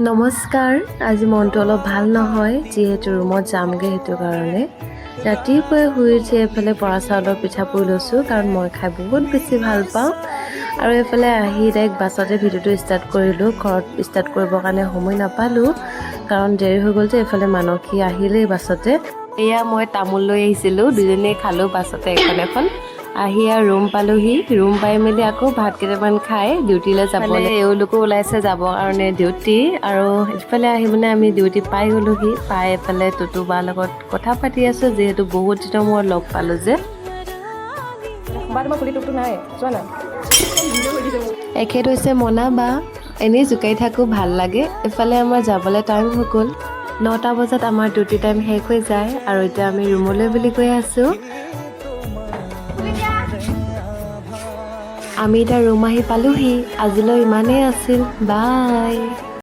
নমস্কাৰ। আজি মনটো অলপ ভাল নহয়, যিহেতু ৰুমত যামগৈ, সেইটো কাৰণে। ৰাতিপুৱাই শুই উঠি এইফালে বৰা চাউলৰ পিঠা পুৰি লৈছোঁ, কাৰণ মই খাই বহুত বেছি ভাল পাওঁ। আৰু এইফালে আহি ডাইৰেক্ট বাছতে ভিডিঅ'টো ষ্টাৰ্ট কৰিলোঁ। ঘৰত ষ্টাৰ্ট কৰিবৰ কাৰণে সময় নাপালোঁ, কাৰণ দেৰি হৈ গ'ল যে। এইফালে মানসী আহিলেই বাছতে। এয়া মই তামোল লৈ আহিছিলোঁ, দুজনীয়ে খালোঁ বাছতে এখন এখন। আহি আৰু ৰুম পালোহি। ৰুম পাই মেলি আকৌ ভাত কেইটামান খাই ডিউটিলৈ যাবলৈ এওঁলোকো ওলাইছে যাবৰ কাৰণে ডিউটি। আৰু ইফালে আহি মানে আমি ডিউটি পাই গ'লোহি। পাই এইফালে টুটু বাৰ লগত কথা পাতি আছোঁ, যিহেতু বহুত দিনৰ মূৰত লগ পালোঁ যে। বা, তোমাৰ ফুলি টোপটো নাই, চোৱা না। এখেত হৈছে মনা বা। এনেই জোকাই থাকোঁ, ভাল লাগে। এইফালে আমাৰ যাবলৈ টাইম হৈ গ'ল। 9টা বজাত আমাৰ ডিউটি টাইম শেষ হৈ যায় আৰু এতিয়া আমি ৰুমলৈ বুলি গৈ আছোঁ। আমি এতিয়া ৰুম আহি পালোহি। আজিলৈ ইমানেই আছিল। বাই।